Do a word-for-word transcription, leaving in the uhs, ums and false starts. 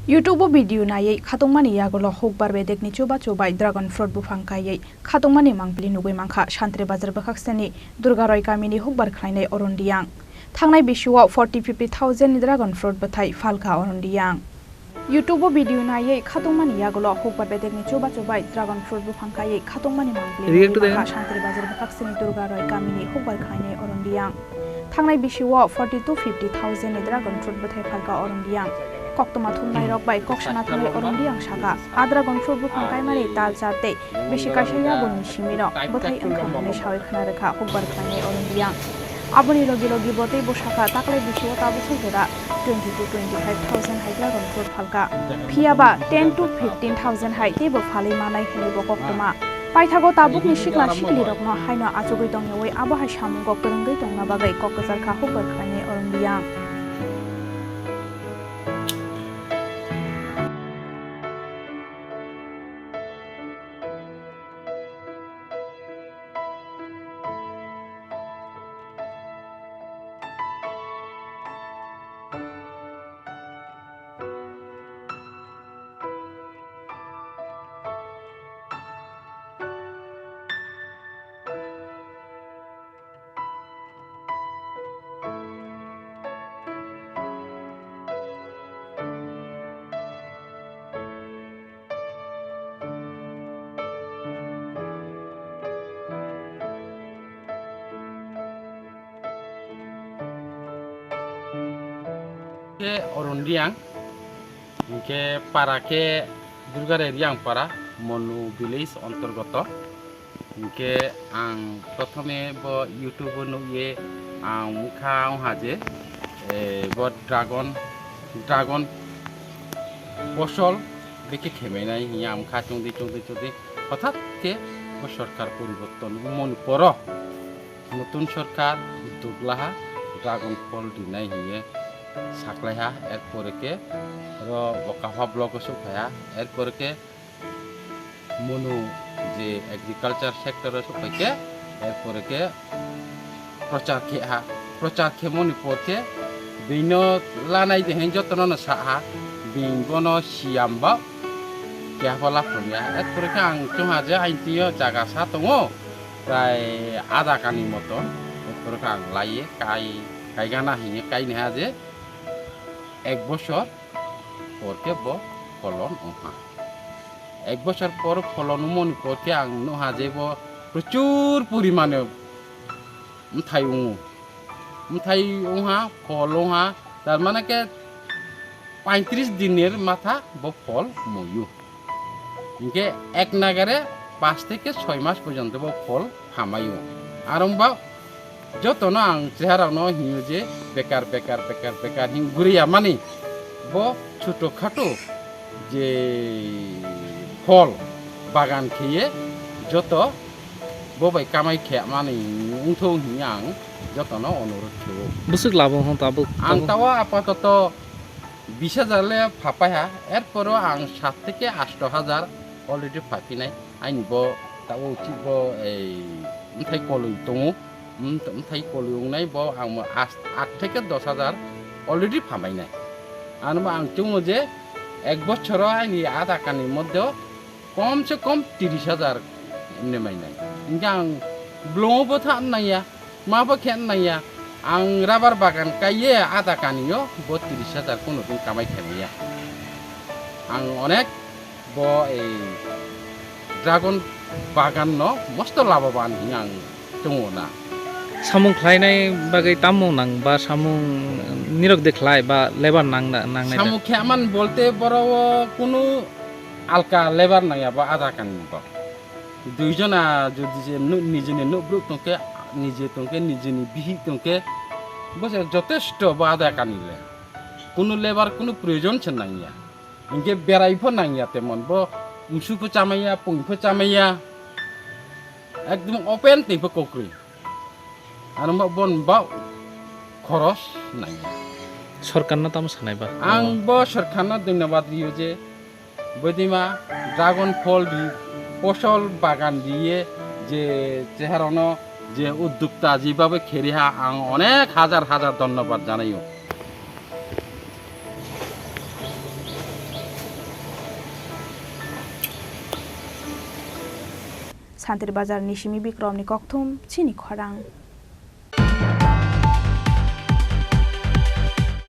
YouTube o video naiwi khatungmani yagulo hukbar bedekni chubachu bai dragon fruit buphang kaiwi khatungmani mangpili nugwi mankha Santri Bazar bwkhakseni Durga Roy kamini hukbar khlainai Arun Riyang. Thangnai bisio forty fifty thousand ni dragon fruit bwthai phalkha Arun Riyang. YouTube o video naiwi khatungmani yagulo hukbar bedekni chubachu bai dragon fruit buphang kaiwi khatungmani mangpili React to nugwi the mankha Santri Bazar bwkhakseni Durga Roy kamini hukbar khlainai Arun Riyang. Thangnai bisio forty to fifty thousand ni dragon fruit bwthai phalkha Arun Riyang. Koktwma thumnairok bai kok sana thangwi Arun Riyang sakha, a dragon fruit buphang kaimani tal char tei bisi kaisa ya boni simino bwthai wngkha hwnwi sawi khna rwkha hukbar khlainai Arun Riyang. Aboni logi logi bo teibo sakha, taklai bisio tabuksa jora twenty to twenty five thousand hai dragon fruit phalkha. Phiya ba ten to fifteen thousand hai teibo phalwi manai hwnwi bo koktwma. Paithago tabukni sikla siklirokno haino achugwi tongyawi abo hai samungo kwrwngwi tongna bagwi kok kwchar kha hukbar khlainai Arun Riyang. Khe Arun Riyang, hingke para khe Durga Riyang para, Monu village ontorgoto. Hingke ang prothome bo YouTube o nukye ang wngkha wngha je, eh, bo dragon, dragon fosol bekhe khebainai hinya wngkha chongdi chongdi chongdi. Hothat khe bo sorkar poriborton wngmani poro notun sorkar duglaha dragon phol rinai hiye saklaiha, erpore khe oro Bokapha block o sukphaiha, erpore khe Monu je agriculture sector o sokphaikhe, erpore khe prochar khe ha, prochar khemoni por khe bino lanai de hen jotono no sa ha, bini bono siyam ba khe ha phala phung ya. Erpore khe ang chungha je aini twi o jaga sa tongo, prai adha kani moto, erpore khe ang laiye kai, kai gana hiye kai ni ha je ek bosor por khe bo pholon wngkha. Ek bosor por pholon wngmani por khe ang nukha je bo prochur porimane bwthai wngo. Bwthai wngha, phol wngha, tar mane khe paitris dinir matha bo phol moyo. Hinkhe ek nagare pash theke soi mas porjonto bo phol hamaio. Aro wngba jotono ang cheharokno hingo je bekar, bekar, bekar, bekar hin guriya mani bo chuto khato je phol bagan kheye joto bo bai kamai khe mani wngthok hinwi ang jotono onurodh khe-o. Bwswk labo hwn tabuk, ang tabuk? Tawa apatoto bis hajar le phapaiha, erporo ang sat theke asto hajar already phapinai. Aini bo tabuk uchik bo ei bwthai kolwi tongo, bwthai kolwi wngnai bo ang bo aat theke dos hajar already phamainai. Ano bo ang chungo je ek bochoro aini adha kani moddhe kom se kom tiris hajar hwnwi mainai. Hinkhe ang blongo bo tha nangya, ma bo khe nangya. Ang rabar bagan kaiye adha kanio bo tiris hajar kuno din kamai khe manya. Ang onek bo ei dragon bagan no mosto laboban hinwi ang tongo na. Samung khlainai bagwi tamo nang ba samung nirok de khlai ba lebar nang na, nangnai da? Samung khe aman bolte boro o kunu alka lebar nangya bo adha kani bo. Duijona jodi je nu-, nijeni nukbruk tongkhe, nije tongkhe, nijeni bihik tongkhe, bo se jotesto bo adha kani le. Kunu lebar kunu proyojon se nangya. Hinkhe berai pho nangya temon, bo msu pho chamaiya, pung pho chamaiya, ekdom open twi pho kokrwi. Ano bo, bon ba khoros nangya. Sorkarno tamo sanai ba? Ang bo sorkarno dhonyobad rio je, boidima dragon phol ri, posol bagan riye je cheharokno je uddokta jebabe kheriha, ang onek hajar hajar dhonyobad janaio. Santri Bazar ni simi Bikrom ni kokthum chini khorang.